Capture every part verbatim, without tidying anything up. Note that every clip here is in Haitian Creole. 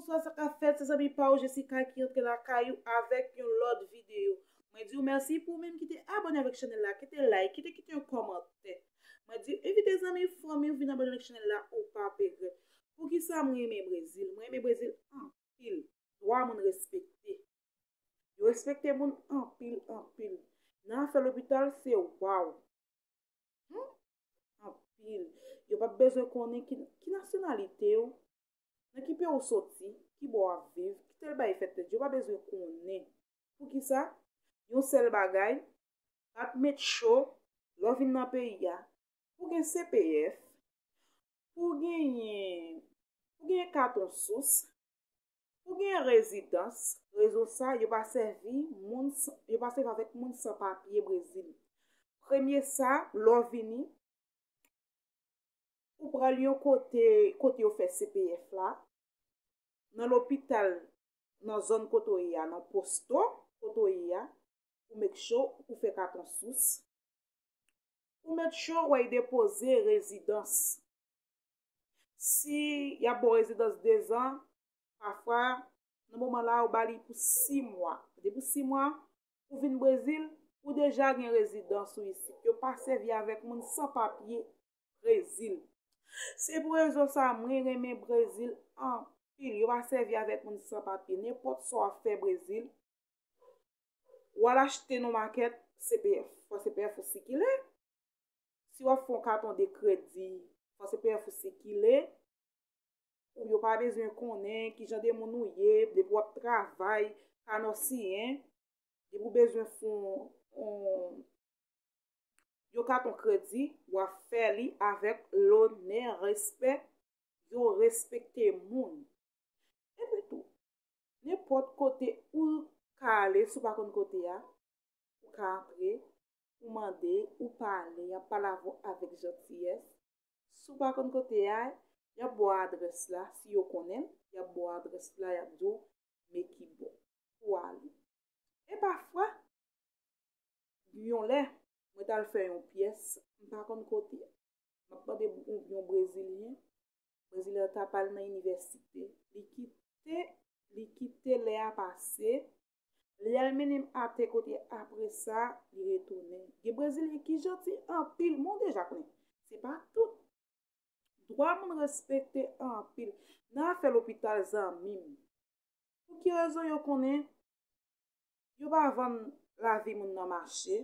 Bonswa, sa k ap fèt? Se zanmi pa w Jessica ki antre lakay ou avèk yon lòt videyo. Mwen di w mèsi pou ou menm ki te abòne avèk chanèl la, ki te like, ki te kite yon kòmantè. Mwen di w envite zanmi, fanmi w vin abòne avèk chanèl la, ou pa pe regrèt. Poukisa mwen renmen Brezil? Mwen renmen Brezil anpil. Dwa moun respekte. Yo respekte moun anpil, anpil. Nan afè lopital, se waw. Hmm? Anpil. Yo p ap bezwen konnen ki, ki nasyonalite w, nan ki peyi w soti, ki bò w ap viv, ki tèl bagay fèt tèt. Yo pa bezwen konnen. Poukisa? Yon sèl bagay, pa t met cho, lè w vin nan peyi a, pou gen C P F, pou genyen, pou genyen katon sous, pou gen rezidans, rezon sa, yo pa sèvi moun san, yo pa sèvi avèk moun san papye Brezil. Premye sa, lè w vini, ou pral yon kote, kote yo fè C P F la, nan lopital, nan zòn kote w ye a, nan posto kote w ye a, ou make sure ou fè katon sous. Ou make sure w al depoze rezidans. Si y ap ba w rezidans dezan, pafwa, nan moman la, yo ba li pou sis mwa. Depi sis mwa, ou vin Brezil, ou deja gen rezidans ou isit. Yo pa sèvi avèk moun san papye Brezil. Se pou rezon sa, mwen renmen Brezil anpil. Yo pa sèvi avèk moun san papye. Nenpòt sa w ap fè Brezil, w al achte nan makèt, C P F. Fò C P F ou sikile. Si w ap fè yon katon de kredi, fò C P F ou sikile. Ou yo pa bezwen konnen kijan de moun ou ye, depi w ap travay, kanòsiyen, depi w bezwen fè yon, yon, yon katon kredi, w ap fè li avèk lonè, respè, yo respekte moun. Epi tou, nenpòt kote ou ka ale, si w pa konn kote a, ou ka antre, ou mande, ou pale, y ap pale avè w avèk jantiyès. Si w pa konn kote a, y ap ba w adrès la, si yo konnen l, y ap ba w adrès la, y ap di w men ki bò pou w ale. E pafwa, yon lè, mwen t al fè yon pyès, m pa konn kote a. M ap mande yon, yon Brezilyen, Brezilyen an t ap al nan inivèsite. Li kite, li kite lè a pase, li al mennen m atè kote apre sa, li retounen. Gen Brezilyen ki janti anpil, men w deja konnen. Se pa tout. Dwa moun respekte anpil. Nan afè lopital, zanmi m, pou ki rezon yo konnen yo pa vann lavi moun nan mache?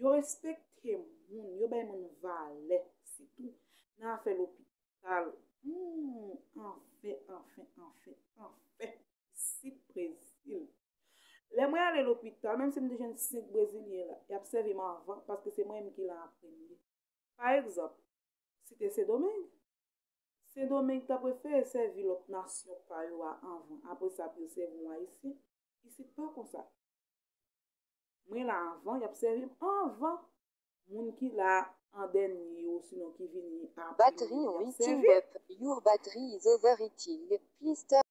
Yo respekte moun, yo bay moun valè, sitou nan afè lopital. Hmm, anfen, anfen, anfen, anfen. Isit Brezil. Lè mwen ale lopital, menm si m te jwenn senk Brezilyen la, y ap sèvi m anvan, paske se mwen menm ki la an premye. Pa egzanp, site Sendomeng. Sendomeng ta prefere sèvi lòt nasyon pa yo a anvan, apre sa pou yo sèvi yon Ayisyen. Isit pa konsa. Mwen la anvan, y ap sèvi m anvan moun ki la an dènye, osinon ki vini apre mwen, y ap sèvi. Battery on heating up. Your battery is overheating. Please turn